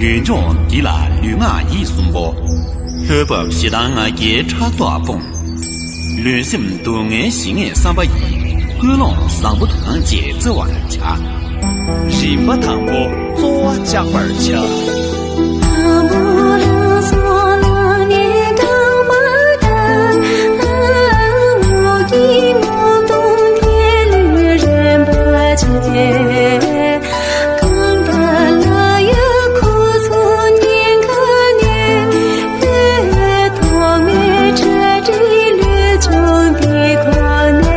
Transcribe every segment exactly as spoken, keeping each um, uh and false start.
རྒྱུན་འབྱུང་འདི་ལ་ལུས་ངག་ཡིད་གསུམ་པོ། ལྷོད་པ་བཞི་དང་ང་རྒྱལ་ཕྲག་དོག་སྤོང་། ལུས་སེམས་སྡུག་བསྔལ་ཞི་ངེས་བསམ་པ་ཡིས། ཀུན་སློང་བཟང་པོ་དང་བཅས་བརྩི་བར་བྱ། རིམ་པ་དང་པོ་རྩོལ་བ་བཅག་པར་བྱ། དང་པོ་རང་སོ་ལ་ནི་དང་མ་དང་། འོག་གི་ངོ་གདོང་དེ་ལུས་རན་པ་བྱས། རྐང་པ་ལ་ཡ་ཁོ་སོ་ཉིན་ག་ནས། ཐོག་མའི་གྲ་སྒྲིག་ལུས་སྦྱོང་འདི་ཁོ་ནས།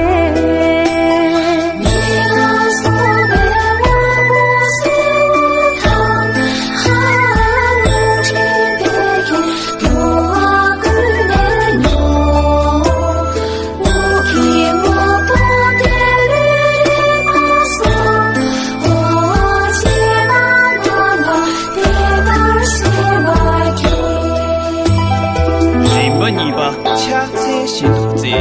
རིམ་པ་གཉིས་པ་ཕྱག་འཚལ་བཞིན་དུ་རྩེ།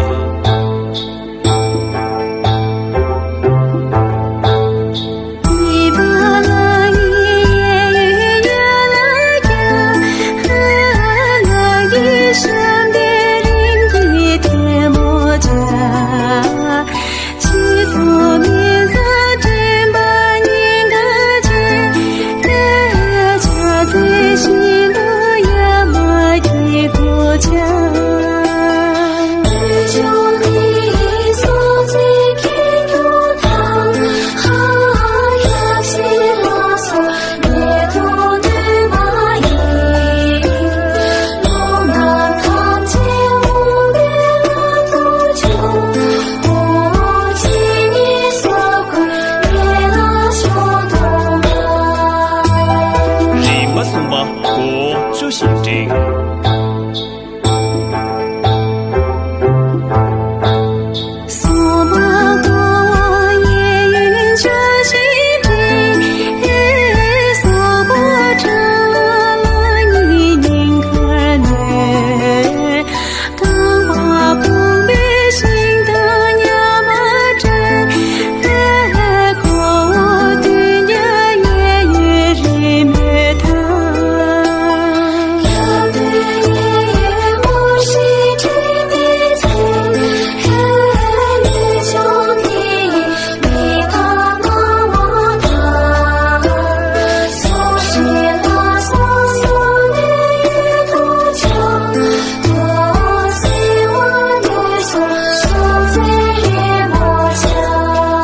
རིམ་པ་གསུམ་པ་མགོ་བོ་བཅུ་ཞིང་བསྒྲེང་།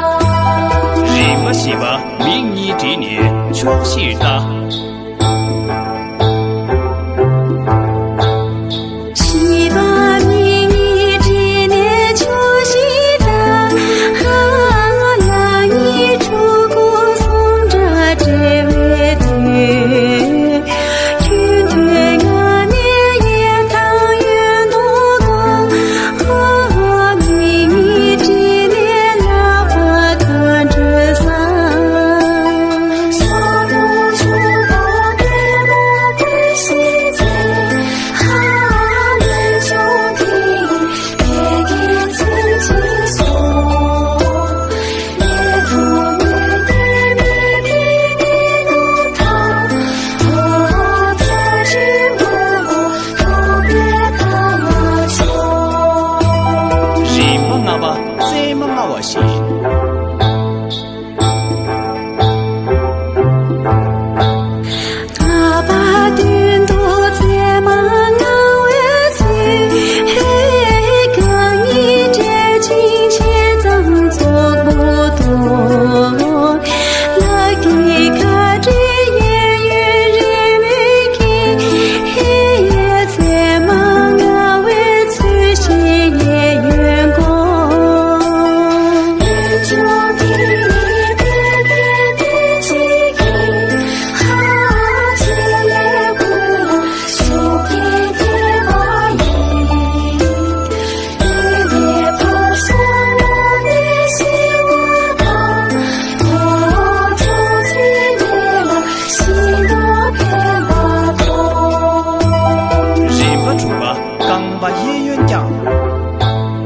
རིམ་པ་བཞི་པ་མིག་གཉིས་བསྒྲིལ་ནས་ཕྱོགས་བཞིར་ལྟ། རིམ་པ་ལྔ་པ་རྩེ་མོ་ལྔ་པ་བཞིན། རིམ་པ་དྲུག་པ་རྐང་པ་གཡས་གཡོན་བརྐྱང་།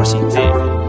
ཞིག་མཛད།